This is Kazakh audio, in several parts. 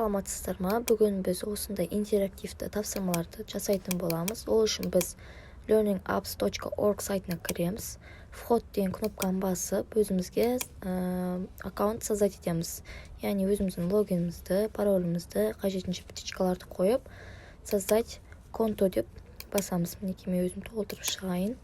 Саламатсыздар ма! Бүгін біз осындай интерактивті тапсырмаларды жасайтын боламыз. Ол үшін біз learningapps.org сайтына кіреміз, «Вход» деген кнопканы басып, өзімізге аккаунт создать етеміз, яғни өзіміздің логинімізді, паролімізді, қажетінше птичкаларды қойып, «Создать конто» деп басамыз. Мінекей, мен өзім толтырып шығайын.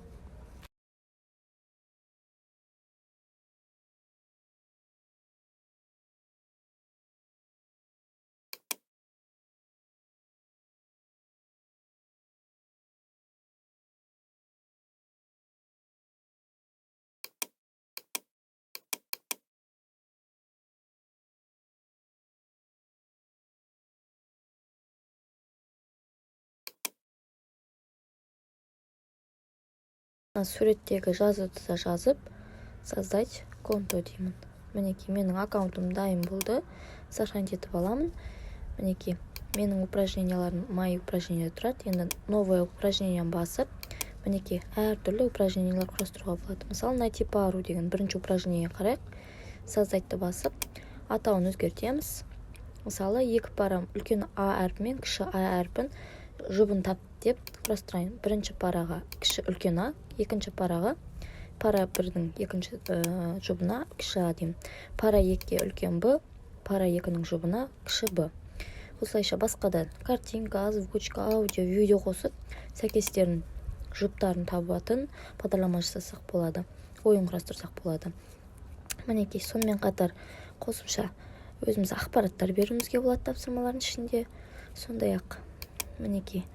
Суреттегі жазуды да жазып, «Создать конто» деймін. Мінекей, менің аккаунтым дайын болды, сохранить етіп аламын. Мінекей, менің упражненияларым «Мои упражнения» тұрады. Енді «Новое упражнение» басып, мінекей, әртүрлі упражнениялар құрастыруға болады. Мысалы, «Найти пару» деген бірінші упражнение қарайық. «Создать» басып, атауын өзгертеміз. Мысалы, екі пара, үлкен А әрпі мен кіші а әрпін жұбын тап деп құрастырайын. Бірінші параға кіші үлкен А, екінші параға, пара бірдің екінші жұбына кіші а деймін, пара екіге үлкен Б, пара екінің жұбына кіші б. Осылайша басқа да картинка, озвучка, аудио, видео қосып, сәйкестерін, жұптарын табатын бағдарлама жасасақ болады, ойын құрастырсақ болады. Мінекей, сонымен қатар қосымша өзіміз ақпараттар беруімізге болады тапсырмалардың ішінде. Сондай ақ, мінекей,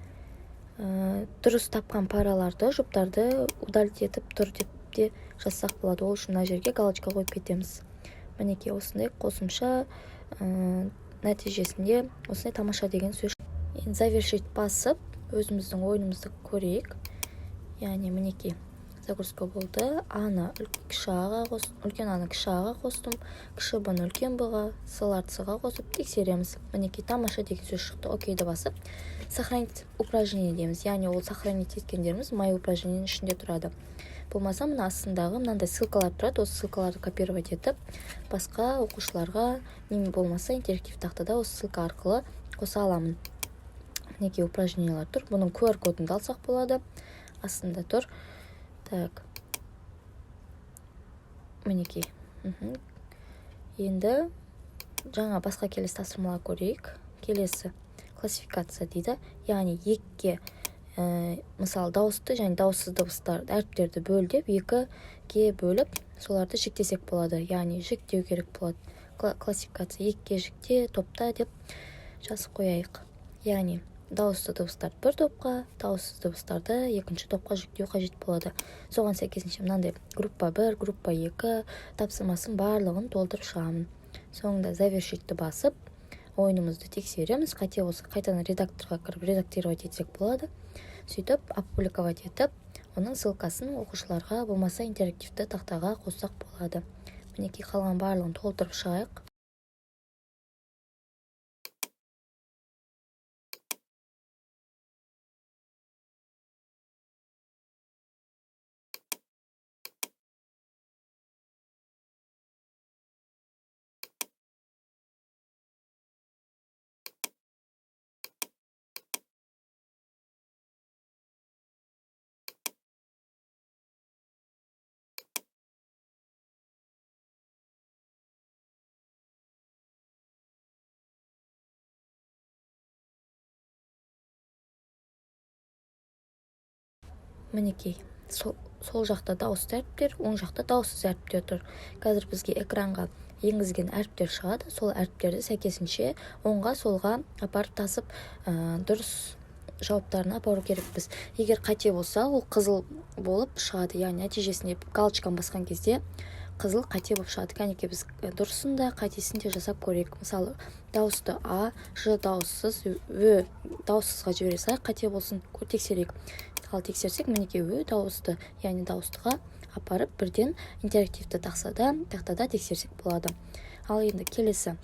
дұрыс тапқан параларды, жұптарды удалить етіп тұр деп те жазсақ болады. Ол үшін мына жерге галочка қойып кетеміз. Мінекей, осындай қосымша нәтижесінде осындай «Тамаша» деген сөз. Енді «Завершить» басып, өзіміздің ойынымызды көрейік. Яғни, мінекей, загрузка болды. Аны кіші аға қос, үлкен аны кіші аға қостым, кіші б ны үлкен б ға, с-ларды с ға қосып тексереміз. Мінекей, «Тамаша» деген сөз шықты. «Окей» ді басып, «Сохранить упражнение» дейміз. Яғни ол сохранить еткендеріміз «Мои упражнение» нің ішінде тұрады. Болмаса, мына астындағы мынандай ссылкалар тұрады. Осы ссылкаларды копировать етіп, басқа оқушыларға не болмаса интерактив тақтада осы ссылка арқылы қоса аламын. Мінекей, упражнениялар тұр. Бұның QR кодын да алсақ болады, астында тұр. Так, мінекей. Енді жаңа басқа келесі тапсырмалар көрейік. Келесі «Классификация» дейді. Яғни екіге, мысалы, дауысты және дауыссыз дыбыстар, әріптерді бөл деп, екіге бөліп, соларды жіктесек болады. Яғни жіктеу керек болады. Классификация, екіге жікте, топта деп жазып қояйық. Яғни дауысты дыбыстарды бір топқа, дауыссыз дыбыстарды екінші топқа жіктеу қажет болады. Соған сәйкесінше мынандай группа бір, группа екі тапсырмасын барлығын толтырып шығамын. Соңында «Завершить» басып, ойынымызды тексереміз. Қате болса, қайтадан редакторға кіріп, редактировать етсек болады. Сөйтіп, опубликовать етіп, оның ссылкасын оқушыларға, болмаса интерактивті тақтаға қоссақ болады. Мінекей, қалған барлығын толтырып шығайық. Мінекей, сол жақта дауысты әріптер, оң жақта дауыссыз әріптер тұр. Қазір бізге экранға енгізген әріптер шығады. Сол әріптерді сәйкесінше оңға, солға апарып тасып, дұрыс жауаптарына апару керекпіз. Егер қате болса, ол қызыл болып шығады. Яғни нәтижесінде галочканы басқан кезде қызыл қате болып шығады. Кәнекей, біз дұрысын да, қатесін де жасап көрейік. Мысалы, дауысты а, ж дауыссыз, ө дауыссызға жібере салайық, қате болсын, тексерейік. Ал тексерсек, мінекей, ө дауысты, яғни дауыстыға апарып, бірден интерактивті тақтада тексерсек болады. Ал енді келесі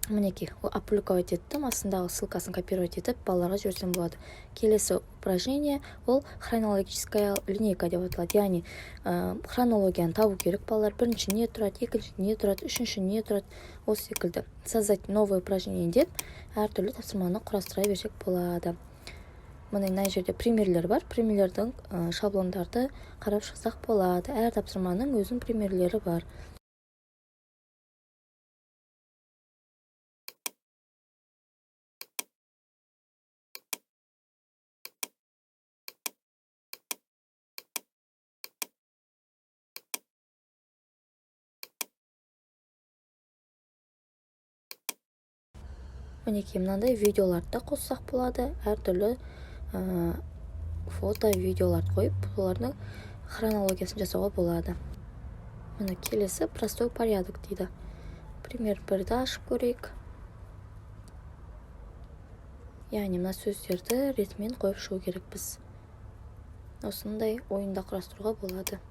Мінекей, опубликовать еттім. Астындағы ссылкасын копировать етіп, балаларға жіберсем болады. Келесі упражнение, ол хронологическая линейка деп аталады, яғни хронологияны табу керек. Балалар бірінші не тұрады, екінші не тұрады, үшінші не тұрады, осы секілді. Создать новое упражнение деп, әртүрлі тапсырманы құрастыра берсек болады. Міне, мына жерде примерлер бар. Примерлердің шаблондарды қарап шықсақ болады. Әр тапсырманың өзінің примерлері бар. Мінекей, мынандай видеоларды да қоссақ болады. Әртүрлі фото, видеоларды қойып, олардың хронологиясын жасауға болады. Міне, келесі простой порядок дейді. Пример бірді ашып көрейік, яғни мына сөздерді ретімен қойып шығу керекпіз. Осындай ойында құрастыруға болады.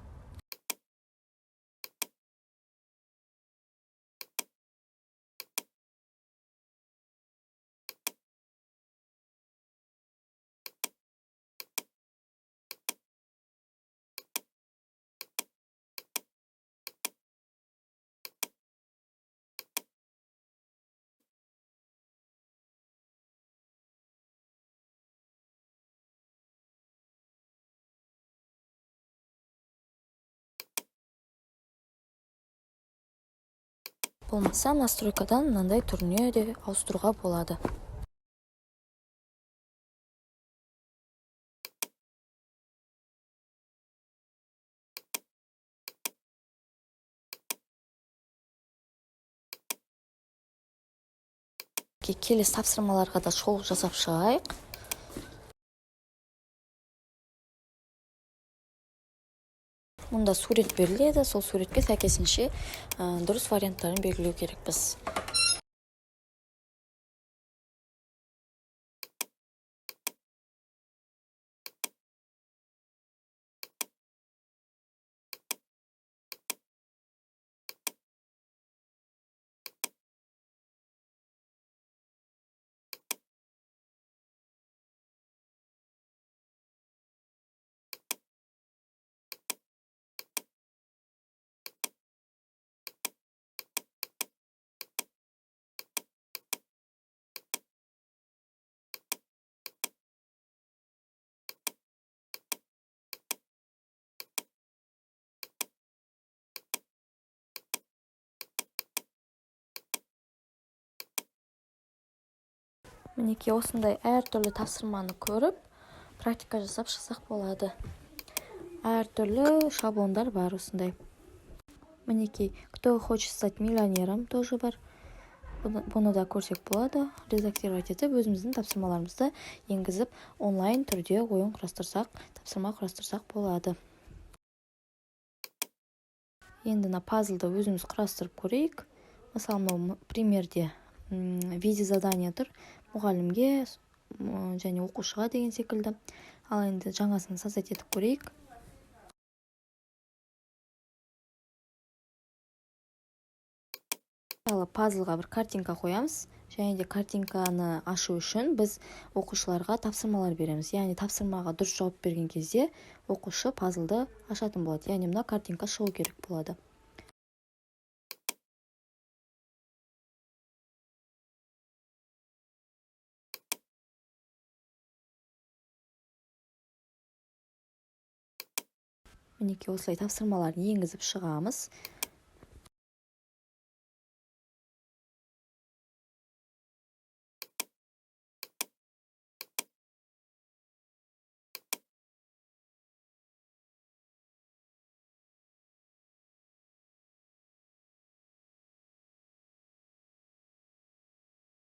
Болмаса, настройкадан мынандай түріне де ауыстыруға болады. Келесі тапсырмаларға да шолу жасап шығайық. Мұнда сурет беріледі, сол суретке сәйкесінше дұрыс варианттарын белгілеу керекпіз. Мінекей, осындай әртүрлі тапсырманы көріп, практика жасап шықсақ болады. Әртүрлі шаблондар бар осындай. Мінекей, кто хочет стать миллионером тоже бар. Бұны да көрсек болады. Редактировать етіп, өзіміздің тапсырмаларымызды енгізіп, онлайн түрде ойын құрастырсақ, тапсырма құрастырсақ болады. Енді мына пазлды өзіміз құрастырып көрейік. Мысалы, мынау примерде в виде задания тұр, мұғалімге және оқушыға деген секілді. Ал енді жаңасын создать етіп көрейік. Мысалы, пазлға бір картинка қоямыз және де картинканы ашу үшін біз оқушыларға тапсырмалар береміз, яғни тапсырмаға дұрыс жауап берген кезде оқушы пазлды ашатын болады, яғни мына картинка шығу керек болады. Мінекей, осылай тапсырмаларын енгізіп шығамыз.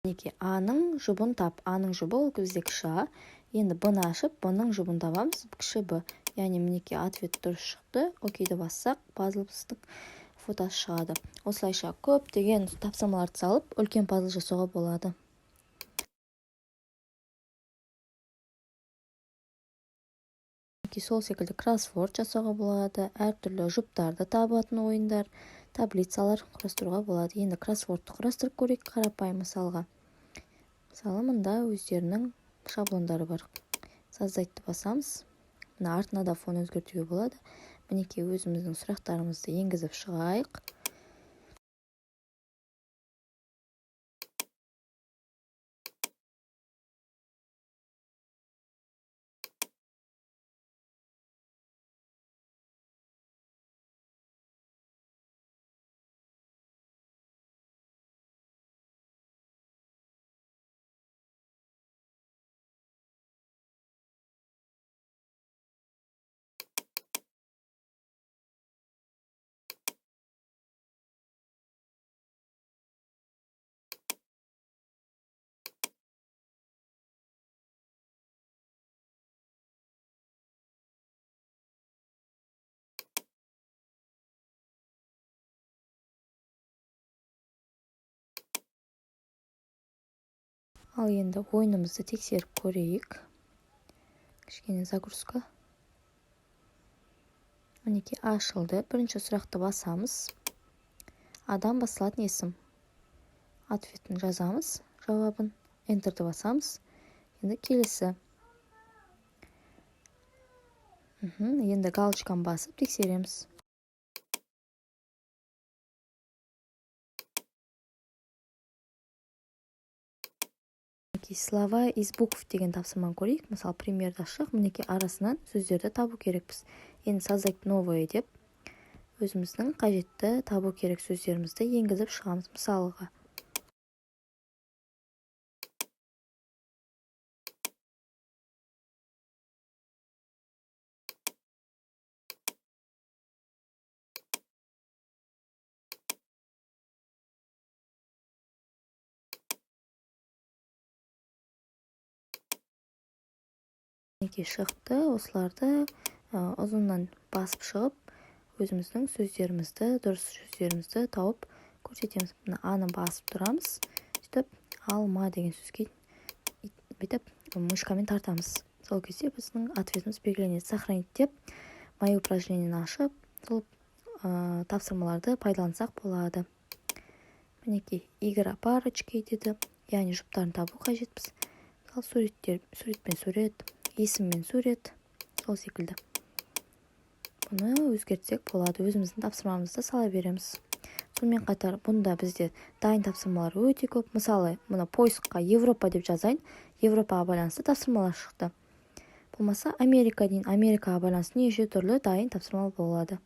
Мінекей, А-ның жұбын тап. А-ның жұбы ол бізде кіші А. Енді Б-ны ашып, Б-ның жұбын табамыз, кіші Б. Яғни, мінекей, ответ дұрыс шықты. Окейді бассақ, пазлымыздың фотосы шығады. Осылайша көптеген тапсырмаларды салып, үлкен пазл жасауға болады. Сол секілді кроссворд жасауға болады, әртүрлі жұптарды табатын ойындар, Таблицалар құрастыруға болады. Енді кроссвордты құрастырып көрейік қарапайым мысалға. Мысалы, мында өздерінің шаблондары бар. Создать басамыз. Мына артына да фон өзгертуге болады. Мінекей, өзіміздің сұрақтарымызды енгізіп шығайық. Ал енді ойынымызды тексеріп көрейік. Кішкене загрузка. Мінекей, ашылды. Бірінші сұрақты басамыз. Адам басылатын есім. Ответін жазамыз, жауабын. Enter ді басамыз. Енді келесі. Енді галочканы басып тексереміз. Мінекей, «Слова из букв» деген тапсырманы көрейік. Мысалы, примерді ашсақ, мінекей, арасынан сөздерді табу керекпіз. Енді «Создать новое» деп, өзіміздің қажетті табу керек сөздерімізді енгізіп шығамыз. Мысалға, мінекей, шықты. Осыларды ұзыннан басып шығып, өзіміздің сөздерімізді, дұрыс сөздерімізді тауып көрсетеміз. Мына аны басып тұрамыз, сөйтіп «алма» деген сөзге бүйтіп мышкамен тартамыз. Сол кезде біздің ответіміз белгіленеді. Сохранить деп, «Мои упражнение» ні ашып, сол тапсырмаларды пайдалансақ болады. Мінекей, «Игра парочки» деді, яғни жұптарын табу қажетпіз. Мысалы, суреттер, суретпен сурет, есіммен сурет, сол секілді. Бұны өзгертсек болады, өзіміздің тапсырмамызды сала береміз. Сонымен қатар бұнда бізде дайын тапсырмалар өте көп. Мысалы, мына поиск қа «Европа» деп жазайын, Европаға байланысты тапсырмалар шықты. Болмаса «Америка» дейін, Америкаға байланысты неше түрлі дайын тапсырма болады.